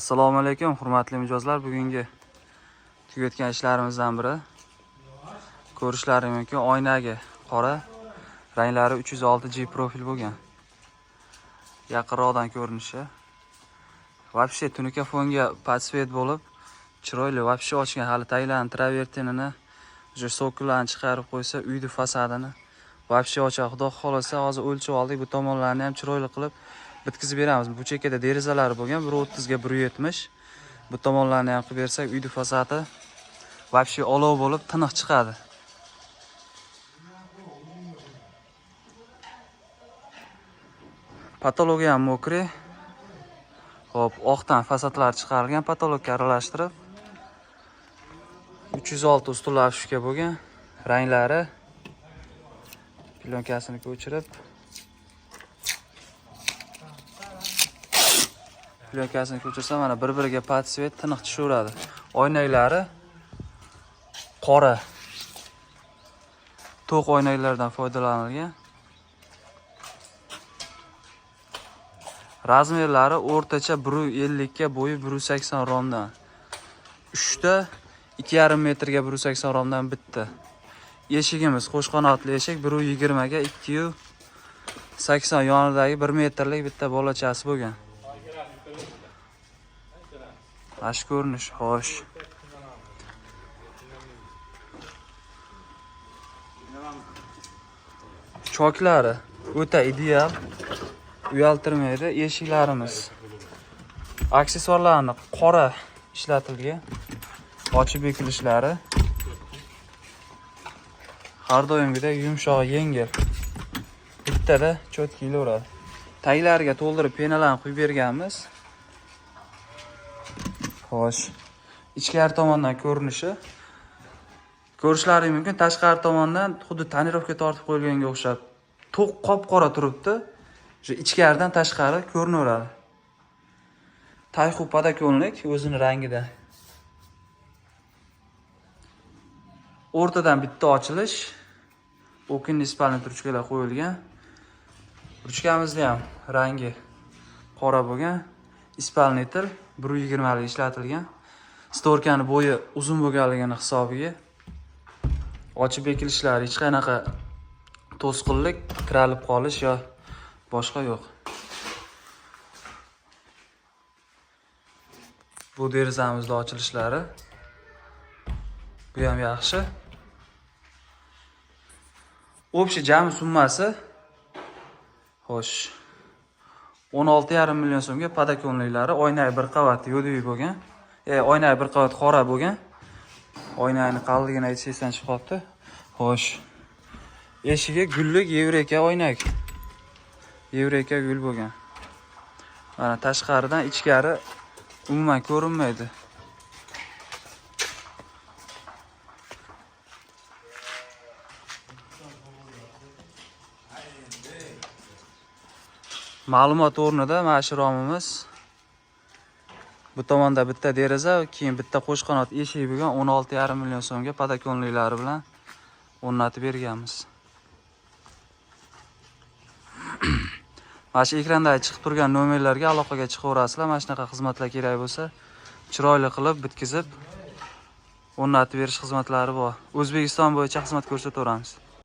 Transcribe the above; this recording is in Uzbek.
Assalomu alaykum, hurmatli mijozlar. Bugungi tugatgan ishlarimizdan biri. Ko'rishlari mumkin, oynagi qora, ranglari 306 G profil bo'lgan. Yaqinroqdan ko'rinishi. Вообще tunuka fonga подсвет bo'lib, chiroyli вообще ochgan, hali taglarini travertinini, o'sha sokullarni chiqarib qo'ysa, uyni fasadini вообще ochadi. Xudo xolasa, hozir o'lchab oldik, bu tomonlarni ham chiroyli qilib bitkazib beramiz. Bu chekkada derazalari bo'lgan, 1.30 ga 1.70. Bu tomonlarni ham qilib bersak, uyni fasadi вообще olov bo'lib tiniq chiqadi. Patologi ham мокрый. Xo'p, oqdan fasadlar chiqarilgan, patologga aralashtirib 306 ustunlar обшивка bo'lgan. Ranglari plonkasini ko'chirib, plonkasini ko'chirsa, mana bir-biriga подсвет tiniq tushaveradi. Oynaklari qora. To'q oynaklardan foydalanilgan. Razmerlari o'rtacha 1.50 ga, bo'yi 1.80 romdan. 3 ta 2,5 metrga 1.80 romdan bitta. Eshigimiz qo'shqanotli eshik, 1.20 ga 2.80, yonidagi 1 metrlik bitta bolachasi bo'lgan. Mana shu ko'rinish, xo'sh. Choklari o'ta ideal, uyaltirmaydi. Eshiklarimiz aksessuarlarni qora ishlatilgan, ochib bekilishlari har doimgidek yumshoq, yengil. Bittada cho'tki kelaveradi. Taglariga to'ldirib penalarni quyib berganmiz. Xo'sh, ichkari tomondan ko'rinishi ko'rishlaring mumkin. Tashqari tomondan xuddi tonirovka tortib qo'yilganga o'xshab to'q qop-qora turibdi. O'sha ichkaridan tashqari ko'rinaveradi. Tayxu podakonlik o'zini rangida. O'rtadan bitta ochilish, okinli spalni ruchkalar qo'yilgan. Ruchkamizda ham rangi qora bo'lgan. Ispalnitel 1.20 lik ishlatilgan. Storkani bo'yi uzun bo'lganligini hisobiga ochib bekilishlari hech qanaqa to'sqinlik, tiralib qolish yo boshqa yo'q. Bu derazamizda ochilishlari, bu ham yaxshi. Общий jami summasi, xo'sh, 16,5 million so'mga podakonliklari, oynagi bir qavat yo'diy bo'lgan. Oynagi bir qavat qora bo'lgan. Oynani qalinligini aytish esdan chiqib qolibdi. Xo'sh. Eshigi gullik Yevreka oynak. Yevreka gul bo'lgan. Mana tashqaridan ichkari umuman ko'rinmaydi. Ma'lumot o'rnida mana shu romimiz. Bu tomonda bitta deraza, keyin bitta qo'shqanot eshik bo'lgan, 16,5 million so'mga podakonliklari bilan o'rnatib berganmiz. Mana shu ekranda chiqib turgan nomerlarga aloqaga chiqaverasizlar. Mana shunaqa xizmatlar kerak bo'lsa, chiroyli qilib bitkizib o'rnatib berish xizmatlari bor. O'zbekiston bo'yicha xizmat ko'rsataveramiz.